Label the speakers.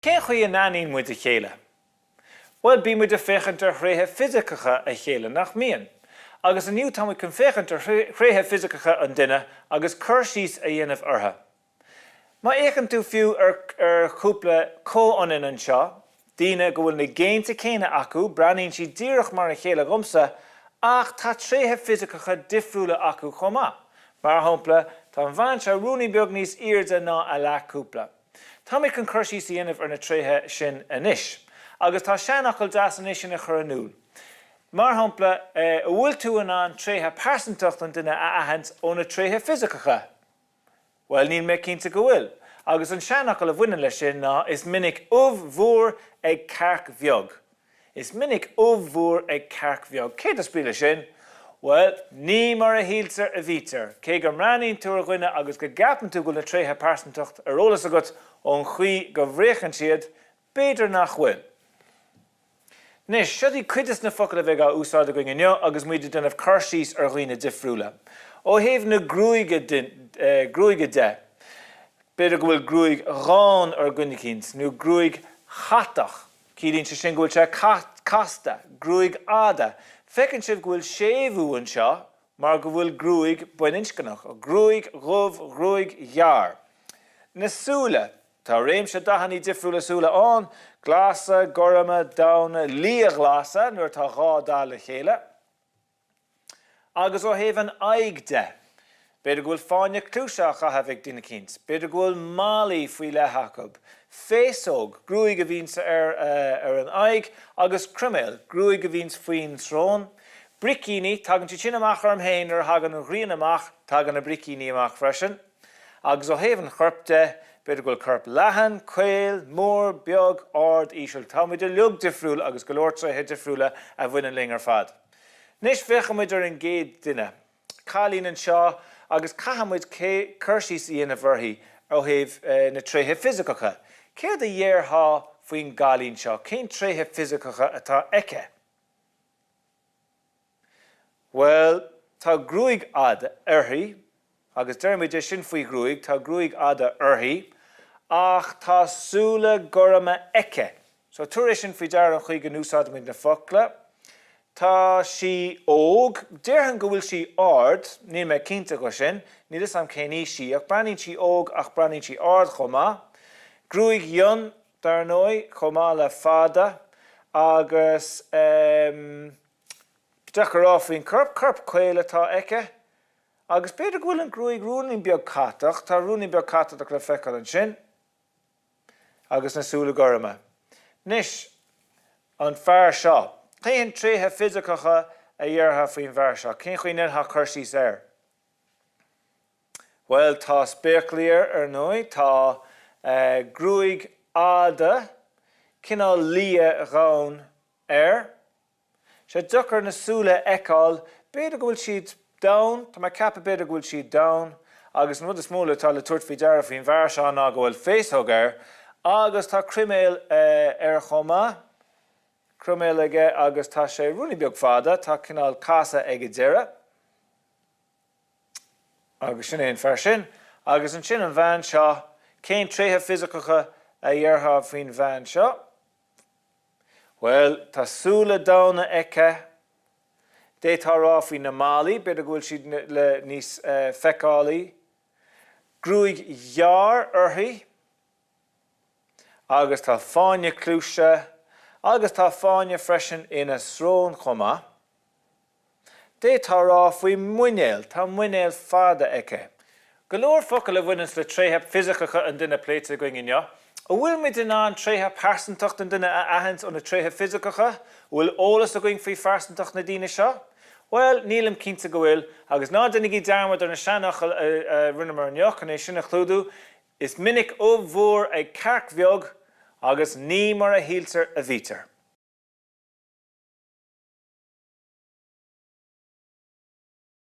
Speaker 1: Cén chaoi a n-aithníonn muid a chéile? Bhuel, bíonn muid ag féachaint ar thréithe fisiceacha a chéile, nach mbíonn? Agus inniu tá muid chun féachaint ar thréithe fisiceacha an duine agus cur síos a dhéanamh orthu. Má fhéachann tú fiú ar chúpla comhionann anseo, daoine go bhfuil na géinte céanna acu, breathnaíonn siad díreach mar a chéile dhomsa, ach tá tréithe fisiceacha difriúla acu chomh maith. Mar shampla, tá an bhean seo ruainnín beag níos airde ná a leathchúpla. Táimid chun cur síos a dhéanamh ar na tréithe sin anois. Agus tá seanfhocal deas chun é sin a chur in iúl. Mar shampla, an bhfuil tú in ann tréithe pearsantacht an duine a aithint ó na tréithe fisiceacha? Bhuel, níl mé cinnte go bhfuil. Agus an seanfhocal a bhaineann leis sin ná is minic ubh mhór ag cearc bheag. Is minic ubh mhór ag cearc bheag. Céard is brí leis sin? Bhuel, ní mar a shíltear a bhítear. Cé go mbreathnaíonn tú ar dhuine agus go gceapann tú go bhfuil na tréithe pearsantacht ar eolas agat ón chaoi go bhféachann siad, b'fhéidir nach bhfuil. Anois, seo iad cuid des na focail a bheidh á úsáid againn inniu agus muid ag déanamh cur síos ar dhaoine difriúla. Ó thaobh na gruaige gruaige de, b'fhéidir go bhfuil gruaig dhonn ar dhuine eicínt, nó gruaig chatach. Ciallaíonn sé sin go bhfuil sé casta, gruaig fhada. Feiceann sibh go bhfuil séimhiú anseo mar go bhfuil gruaig baininscneach, gruaig dhubh, gruaig ghearr. Na súile, tá réimse dathanna difriúla súile ann, glasa, gorma, donn, liathghlasa nuair atá dhá dath le chéile. Agus ó thaobh an aghaidh de, b'fhéidir go bhfuil fáinne cluaise á chaitheamh ag duine eicínt, b'fhéidir go bhfuil malaí faoi leith acu, féasóg, gruaig a bhíonns ar ar an aghaidh, agus croiméal, gruaig a bhíonns faoin tsrón. Bricíní, tagann siad sin amach orm féin nuair a thagann an ghrian amach, tagann na bricíní amach freisin. Agus ó thaobh an choirp de, b'fhéidir go bhfuil corp leathan, caol, mór, beag, ard, íseal, tá muid uilig difriúil agus go leor tréithe difriúla a bhaineann linn ar fad. Anois féachfaidh muid ar an gcéad duine, cailín anseo agus caithfidh muid cur síos a dhéanamh uirthi ó thaobh na tréithe fisiceacha. Céard a dhéarfá faoin gcailín seo? Cén tréithe fisiceacha atá aici? Bhuel, tá gruaig fhada uirthi, agus deirimid é sin faoi ghruaig, tá gruaig fhada uirthi, ach tá súile gorma aici. So tabhair é sin faoi deara an chaoi go n-úsáidimid na focla. Tá sí óg. Déarfainn go bhfuil sí ard, níl mé cinnte dhe sin, níl fhios a'm cén aois í, ach breathnaíonn sí óg ach breathnaíonn sí ard chomh maith. Gruaig fhionn, dar ndóigh, chomh maith le fada agus ehm, deacair a rá faoin corp, corp caol atá aici agus b'fhéidir go bhfuil an gruaig ruainnín beag catach, tá ruainnín beag catach le feiceáil ansin. agus na súile gorma. Anois, an fear seo. Cén tréithe fisiceacha a dhéarfá faoin bhfear seo? Cén chaoi a ndéanfá cur síos air? Bhuel, tá spéaclaí air, ar ndóigh. Tá gruaig fhada, cineál liath-dhonn air. Sé deacair na súile a fheiceáil, b'fhéidir go bhfuil siad donn, tá mé ag ceapadh b'fhéidir go bhfuil siad donn, agus an rud is mó atá le tabhairt faoi deara faoin bhfear seo ná go bhfuil féasóg air agus tá croiméal air chomh maith, croiméal aige agus tá sé ruainnín beag fada, tá cineál casadh ag an deireadh. Agus sin é an fear sin. Agus ansin an bhean seo, cén tréithe fisiceacha a dhéarfá faoin bhean seo? Bhuel, tá súile donna aici. D'fhéadfá a rá faoi na malaí, b'fhéidir go bhfuil siad le níos feiceálaí. Gruaig ghearr uirthi. Agus tá fáinne cluaise agus tá fáinne freisin ina srón chomh maith. D'fhéadfá a rá faoi muinéal, tá muinéal fada aici. Go leor focal a bhaineanns le tréithe fisiceacha an duine pléite againn inniu. An bhfuil muid in ann tréithe pearsantacht an duine a aithint ó na tréithe fisiceacha? An bhfuil eolas againn faoi phearsantacht na daoine seo? Bhuel, nílim cinnte go bhfuil, agus ná déanaigí dearmad ar na seanfhocail a rinneamar inniu chun é sin a chlúdú, Is minic ubh mhór ag cearc bheag agus ní mar a shíltear a bhítear.